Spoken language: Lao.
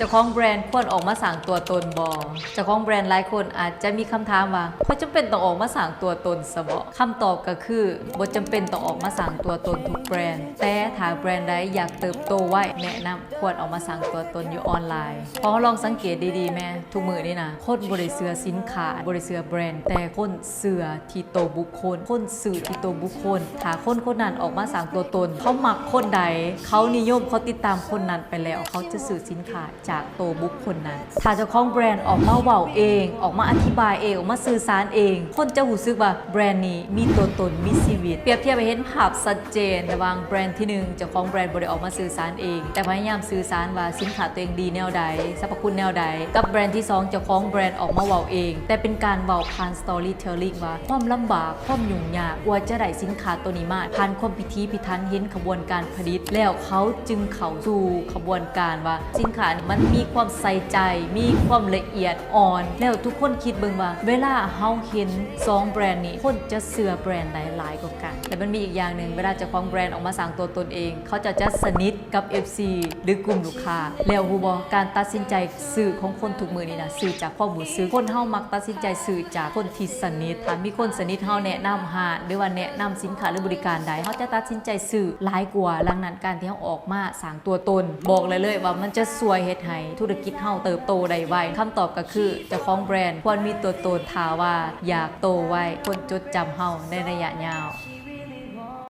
ເຈົ້າຂອງແບຣນຄວນອອກມາສ້າງຕົວຕົນບໍ່? ເຈົ້າຂອງແບຣນຫຼາຍຄົນອາດຈະມີຄຳຖາມວ່າ ຂ້ອຍຈຳເປັນຕ້ອງອອກມາສ້າງຕົວຕົນຊະບໍ? ຄຳຕອບກໍຄື ບໍ່ຈຳເປັນຕ້ອງອອກມາສ້າງຕົວຕົນທຸກແບຣນ, ແຕ່ຖ້າແບຣນໃດຢາກເຕີບໂຕໄວ, ແນະນຳຄວນອອກມາສ້າງຕົວຕົນຢູ່ອອນລາຍ. ເພາະເຮົາລອງສັງເກດດີໆແມ, ທຸກມື້ນີ້ນະ ຄົນບໍ່ໄດ້ເຊື່ອສິນຄ້າ, ບໍ່ໄດ້ເຊື່ອແບຣນ, ແຕ່ຄົນເຊື່ອທີ່ໂຕບຸກຄົນ, ຄົນຊື້ທີ່ໂຕບຸກຄົນ. ຖ້າຄົນຄົນນັ້ນອອກມາສ້າງຕົວຕົນ, ເຂົາມັກຄົນໃດ, ເຂົານິຍົມ, ເຂົາຕິດຕາມຄົນນັ້ນໄປແລ້ວ, ເຂົາຈະຊື້ສິນຄ້າຈາກໂຕບຸກຄົນນັ້ນ. ຖ້າເຈົ້າຂອງແບຣນອອກມາເວົ້າເອງ, ອອກມາອະທິບາຍເອງ, ອອກມາສື່ສານເອງ, ຄົນຈະຮູ້ສຶກວ່າແບຣນນີ້ມີຕົວຕົນ, ມີຊີວິດ. ປຽບທຽບໃຫ້ເຫັນພາບຊັດເຈນລະຫວ່າງແບຣນທີໜຶ່ງ ເຈົ້າຂອງແບຣນບໍ່ໄດ້ອອກມາສື່ສານເອງ, ແຕ່ພະຍາຍາມສື່ສານວ່າສິນຄ້າຕົວເອງດີແນວໃດ, ສັບພະຄຸນແນວໃດ. ກັບແບຣນທີສອງ ເຈົ້າຂອງແບຣນນດອອກມາເວົ້າເອງ, ແຕ່ເປັນການເວົ້າຜ່ານສະຕໍຣີເທລລິ້ງວ່າຄວາມລຳບາກ, ຄວາມຫຍຸ້ງຍາກກວ່າຈະໄດ້ສິນຄ້າໂຕນີ້ມາ, ຜ່ານຄວາມພິຖີພິຖັນ, ເຫັນຂະບວນການຜະລິດ, ແລ້ວເຂົາຈຶ່ງເຂົ້າສູ່ຂະບວນການວ່າສິນຄ້ານີ້ມັນມີຄວາມໃສ່ໃຈ, ມີຄວາມລະອຽດອ່ອນ. ແລ້ວທຸກຄົນຄິດເບິ່ງວ່າເວລາເຮົາເຫັນສອງແບຣນນີ້, ຄົນຈະເຊື່ອແບຣນໃດຫຼາຍກວ່າກັນ? ແລະມັນມີອີກຢ່າງໜຶ່ງ, ເວລາເຈົ້າຂອງແບຣນອອກມາສ້າງຕົວຕົນເອງ, ເຂົາເຈົ້າຈະສະໜິດ ກັບເອັຟຊີ ຫຼື ກຸ່ມລູກຄ້າ. ແລ້ວຮູ້ບໍ່, ການຕັດສິນໃຈຊື້ຂອງຄົນທຸກມື້ນີ້ນະ ຊື້ຈາກຄວາມຮູ້ສຶກ. ຄົນເຮົາມັກຕັດສິນໃຈຊື້ຈາກຄົນທີ່ສະໜິດ. ຖ້າມີຄົນສະໜິດເຮົາແນະນຳຮ້ານ ຫຼືວ່າແນະນຳສິນຄ້າ ຫຼືບໍລິການໃດ, ເຮົາຈະຕັດສິນໃຈຊື້ຫຼາຍກວ່າ. ດັ່ງນັ້ນ, ການທີ່ເຮົາອອກມາສ້າງຕົວຕົນ, ບອກໄດ້ເລີຍວ່າມັນຈະຊ່ວຍເຮັດໃຫ້ທຸລະກິດເຮົາເຕີບໂຕໄດ້ໄວ. ຄຳຕອບກໍຄື ເຈົ້າຂອງແບຣນຄວນມີຕົວຕົນ, ຖ້າວ່າຢາກໂຕໄວ, ຄົນຈົດຈຳເຮົາໃນໄລຍະຍາວ.